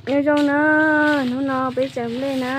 Nyob zoo na, hnub no peb tsaws nplej na.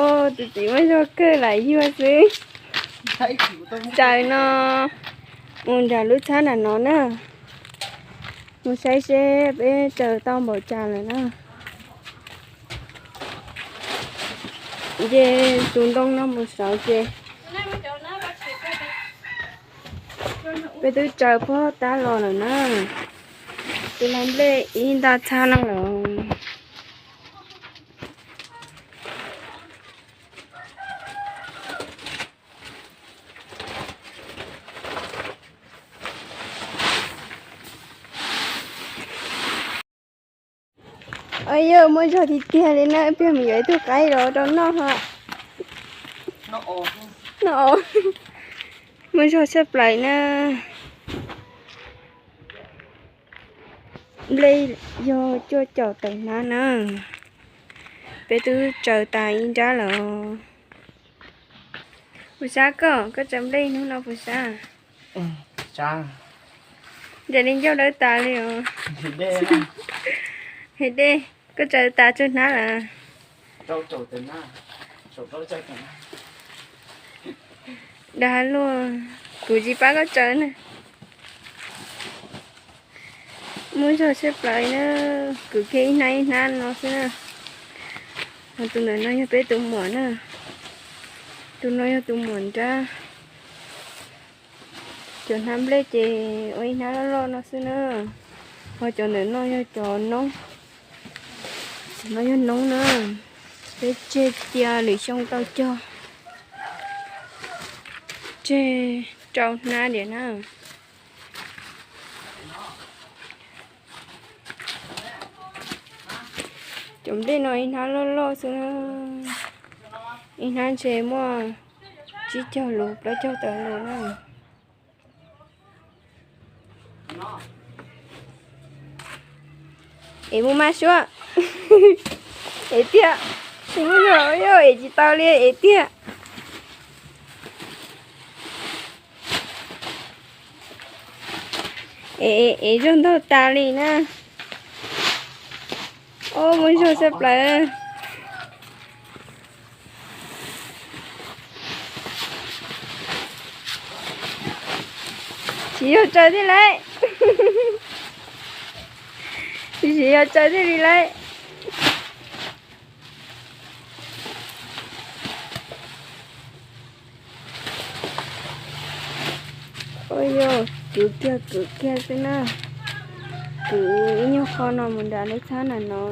Os, tus txiv muaj zog kawg lam yuag xwb. Tsaws no mus nram lub txhab nram no na, mus saib seb peb tsaws tau npaum cas lawm na. Nce tus ntoo no mus saud ces peb twb tsaws pob tab los lawm na. Tus lag nplej ib nta txhab no lawm. Yog muaj zog tiag tiag li na, peb mus yuav ib tug qaib los rau noj ho. Noj os, muaj zog tshaj plaws na. Nplej yog cuaj caum tawm hnab na, peb twb tsaws tas ib nrab lawm. Puas sab koj, koj tsaws nplej hnub no puas sab? Ntshe li ncauj dawb tas li os. Hais dej, koj tsaws tas tsawg hnab lawm? Dag luaj, kuv tsis pab koj tsaws na. Muaj zog tshaj plaws na, kwv kiag ib hnab ib hnab no xwb na. Ho tus ntawm no yog peb tus muam na, tus no yog tus muam nrab. Cov hnab nplej ces ua ib hnab loj loj no xwb na, ho cov ntawm no yog cov noob, no yog noob na. Peb tseg cia lwm xyoo tau cog, tseg rau hnab diam na. Cov nplej no ib hnab loj loj xwb, ib hnab ntshe muaj tsib caug lus plaub caug tawm lus na. Es mus mas suab, es tiag, tsis muaj zog, es tsis tau li, es tiag. Es zog ntog tas li na. Os, muaj zog tshaj plaws. Tsis yog tsaws thiaj li, tsis yog tsaws thiaj li lauj. Ua yog kwv kiag kwv kiag xwb na, kwv ib nyuag qho no mus nram lub txhab nram no.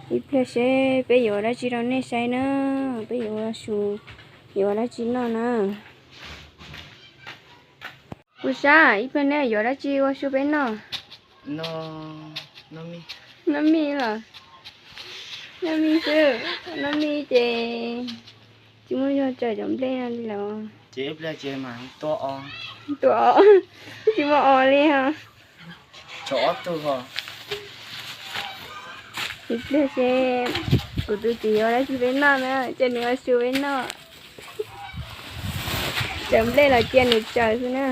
Ib pliag seb peb yuav ua dab tsi rau nej saib na, peb yuav ua su, yuav ua dab tsi noj na. Puas sab, ib pliag nej yuav dab tsi ua su peb noj? Noj mij los? Noj mij xwb, noj mij ces tsis muaj zog tsaws cov nplej no li los. Tua, tsis muaj os li ho. Ib pliag seb kuv tus txiv yuav dab tsi peb noj na, cia nws ua su peb noj. Tsaws nplej los cia nws tsaws xwb na.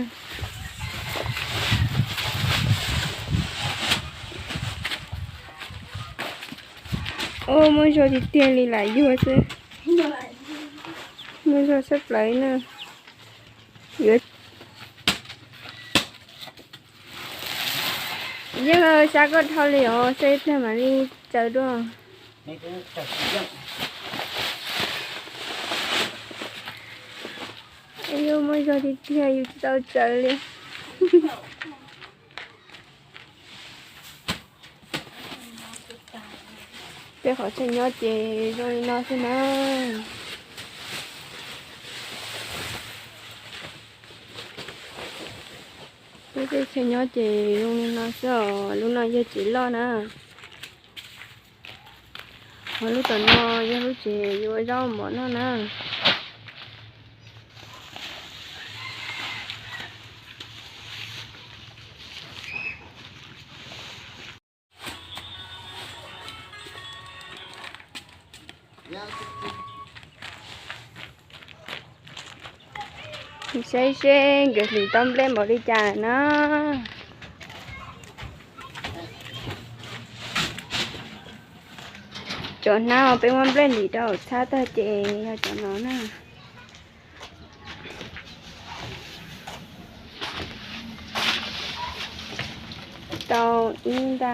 Os, muaj zog tiag tiag li lam yuag xwb. Muaj zog tshaj plaws na. Yeej sab koj dhau li os, seb ib pliag mam li tsaws dua. Yus muaj zog tiag tiag yus tsis tau tsaws li. Peb qhov chaw nyob ces zoo li no xwb na. Peb tej chaw nyob ces zoo li no xwb os, lub no yog tsev loj na. Ho lub tom no yog lub tsev yuav ua zaub mov noj na. Saib seb nkawd hliv tau nplej npaum li cas na. Cov hnab uas peb muab nplej hliv rau hauv txhab tag ces yog cov no na. Tau ib nta,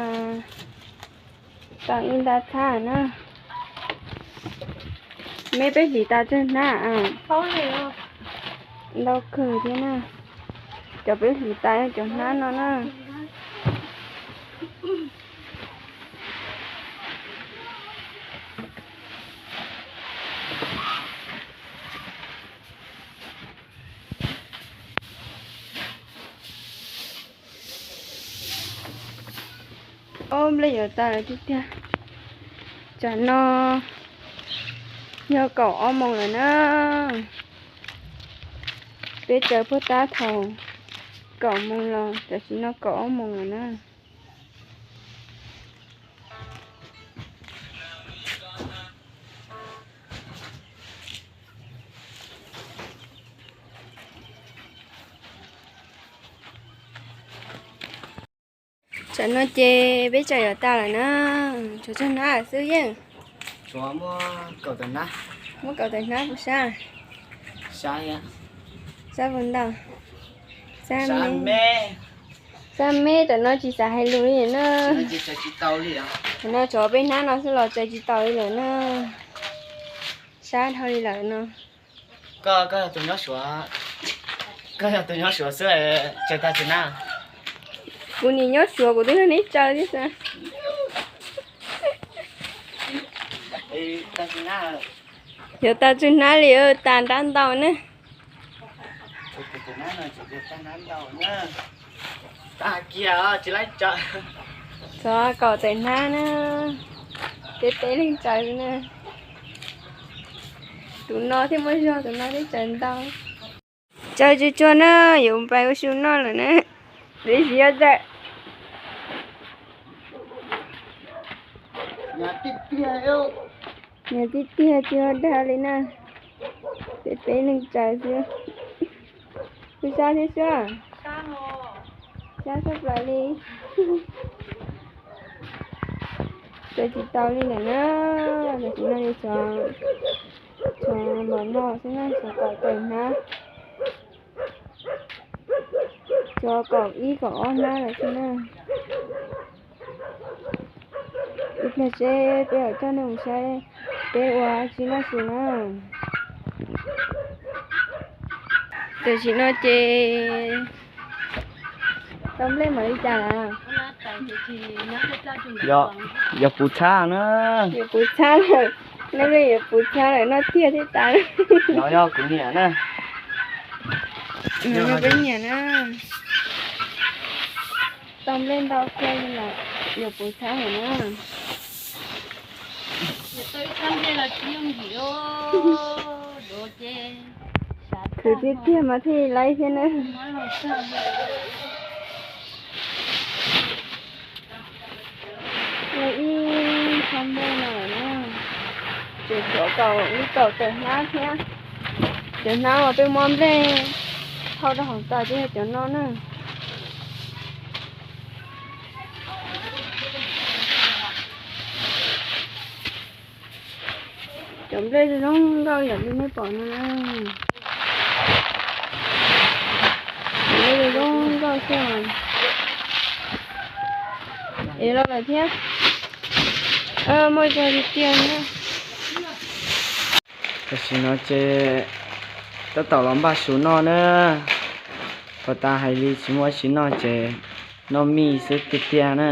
tau ib nta txhab na. Meb peb hliv tas tsawg hnab? Ntau kawg thiab na. Cov peb hliv tas cov hnab no na. Ob nplej yuav tas lawm tiag tiag. Tsam no yog kaum ob moos lawm na. Peb tsaws puag tab thaum kaum moos los tam sim no kaum ob moos lawm na. Tsam no ces peb tsaws yuav tas lawm na. Tshuav tsawg hnab lawm xwb yeej? Tshuav muaj kaum tawm hnab. Muaj kaum tawm hnab puas sab? Sab puas ntau? Sab me. Sab me, tam no tsis xav hais lus li na. Tam no tshuav peb hnab no xwb los tsaws tsis tau li lawm na. Sab dhau li lawm no. Koj, koj yog tus nyob Suav, koj yog tus nyob Suav xwb, tsaws tag tsaws hnab. Kuv nim nyob Suav kuv twb yog neb tsaws thiab xwb. Yuav tas tsawg hnab li, tas nrab ntau na. Txog kaum tawm hnab na, peb peb leeg tsaws na. Tus no thiaj muaj zog, tus no thiaj tsaws ntau. Tsaws tsuag tsuag na, yuav pais ua su noj lawm na. Tiam sis yog tsaws, nyias tiag tiag tsis ua dag li na. Peb peb leeg tsaws xwb. Kuj sab thiab sab, sab tshaj plaws li. Tsaws tsis tau li lawm na. Tam sim no li tshuav, tshuav npaum no xwb na, tshuav kaum tawm hnab, tshuav kaum ib kaum ob hnab lawm xwb na. Ib pliag seb peb yuav coj nej mus saib peb ua tsi noj su na. Tam sim no ces tau nplej mam li cas lawm? Yog puv txhab na. Yuav puv txhab lawm, nej yuav puv txhab lawm noj tiag thiab tas. No yog kuv niam na. Peb niam na. Tau nplej ntau kiag li lawm, yuav puv txhab lawm na. Khwv tiag tiag mas thiaj laib thiab na. Ua ib txhab nplej no lawm na, tseem tshuav kaum ib kaum tawm hnab thiab. Cov hnab uas peb muab nplej thauj rau hauv tas ces yog cov no na. Cov nplej zoo zoo nkauj yam li nej pom no na. Cov nplej zoo zoo nkauj xwb. Es los lawm thiab. Muaj zog tiag tiag na. Tam sim no ces tab tom los npaj su noj na. Puag ta hais li tsis muaj tsi noj ces noj mij xwb tiag tiag na.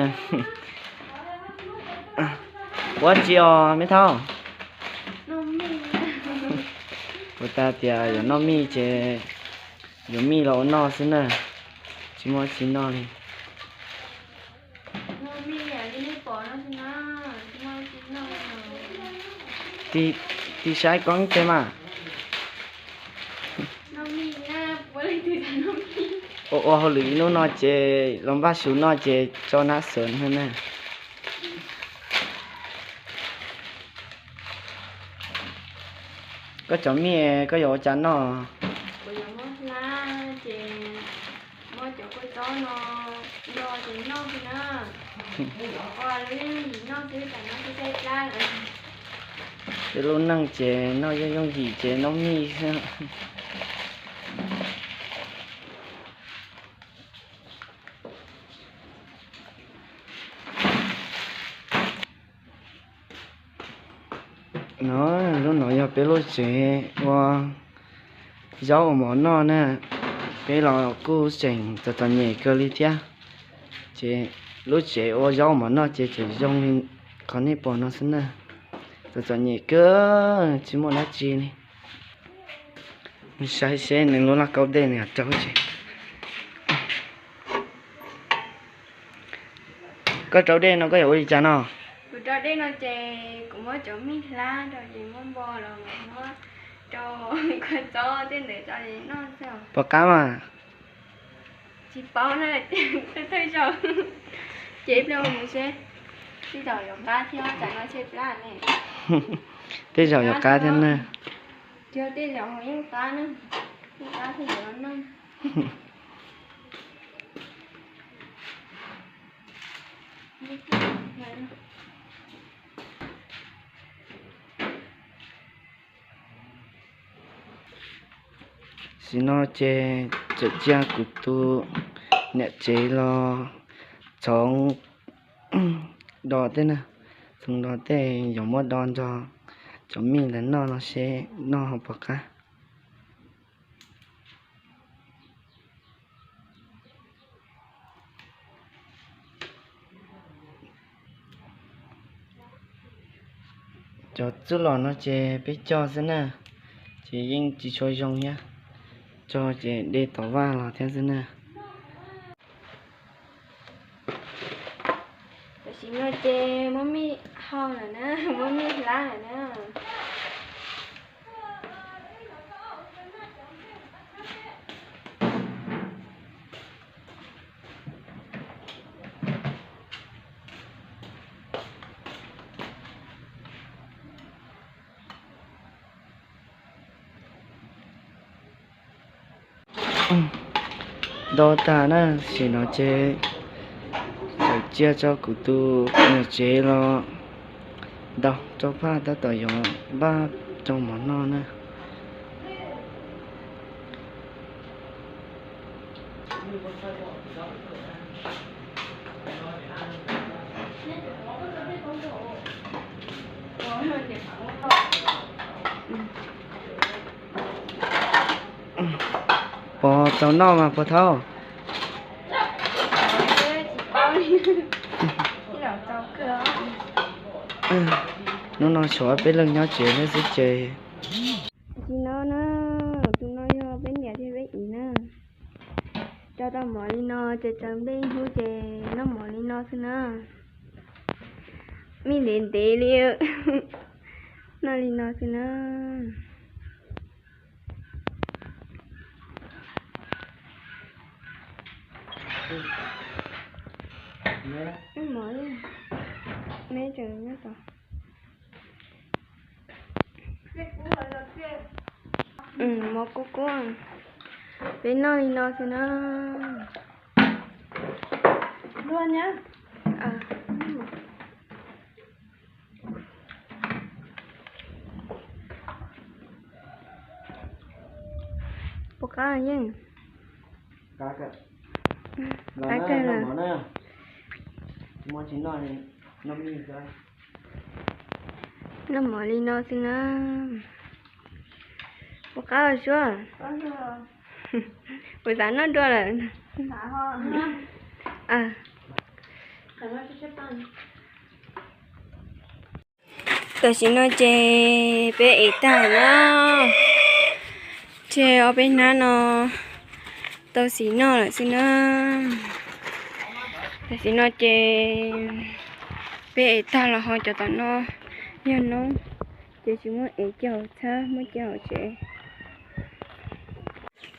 Ua tsi os me thauj? Puag ta tias yuav noj mij ces yuav mij los ua noj xwb na, tsis muaj tsi noj li. Tig saib koob teg mas. Ua ua hauj lwm ib hnub no ces los npaj su noj ces tso nab xeem na. Koj cov mij koj yuav ua cas noj? Kuv yuav muab hlab ces muab cov kua txob no nto ces noj xwb na. Ua lub yeej yim noj xwb, tam no xwb caij plab lawm. Peb lub neej ces noj yooj yooj yim ces noj mij xwb. No, lub no yog peb lub tsev ua zaub ua mov noj na. Peb los kuj tseem txom txom nyem kawg li thiab. Ces lub tsev ua zaub ua mov noj ces tseem zoo li qhov nej pom no xwb na. Txom txom nyem kawg tsis muaj dab tsi li. Saib seb nws lub laj kaub dej nws rau tsis. Koj rau dej no koj yuav ua li cas no? Kuv rau dej no ces kuv muab cov mij hlab rau ces muab npo los muab rau kua txob tej ntawd rau es noj xwb. Pom qab mas. Tsis paub na, thawj zaug. Ces ib pliag mus seb, tej zaum yuav qab thiab, tsam no tshem plab ne. Tej zaum yuav qab thiab na. Yog tej zaum ho yeej qab na, yeej qab thiaj yuav noj. Tam sim no ces tseem cia kuv tus niam tsev los txhoov do tej na, txhoov do tej yuav muab do nrog cov mij ntawd noj no seb noj ho pom qab. Cov txuj lom no ces peb cog xwb na, ces yeej tsis tshua zoo thiab, cog ces de tom vaj los thiab xwb na. Tam sim no ces muab mij hau lawm na, muab mij hlab lawm na. Do tag na, tam sim no ces tseem cia tso kuv tus niam tsev los do rau phaj tab tom yuav npaj rau mov noj na. Puas tau noj mas puas thaub? Hnub no tshuav peb leeg nyob tsev thiab xwb ces. Tam sim no na, tus no yog peb niam thiab peb txiv na. Rau tau mov li no ces tsaws nplej ib hnub ces noj mov li no xwb na. Mij ntev ntev li, noj li no xwb na. Mov, me tseem nyob tod. Mov kub kub, peb noj li no xwb na. Puas qab yeej? Qab kawg. Noj mov li no xwb na. Puas qab os Suab? Kuv xav noj dua lawm. Tam sim no ces peb ev tag lawm na. Tseg ob peb hnab no tau xis noj lawm xwb na. Tam sim no ces peb ev tag los ho cov tom no yog noob, ces tsis muab ev cia hauv txhab, muab cia hauv tsev.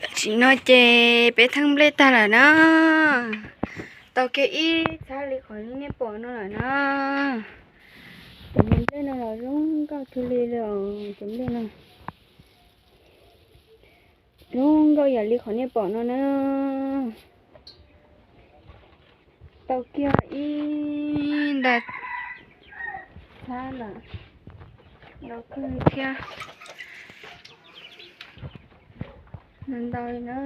Tam sim no ces peb theej nplej tag lawm na. Tau kiag ib txhab li qhov nej pom no lawm na. Cov niag nplej no los zoo nkauj kawg li os, cov nplej no zoo nkauj ib yam li qhov nej pom no na. Tau kiag ib nta txhab lawm. Los kwj thiab, ntau li na.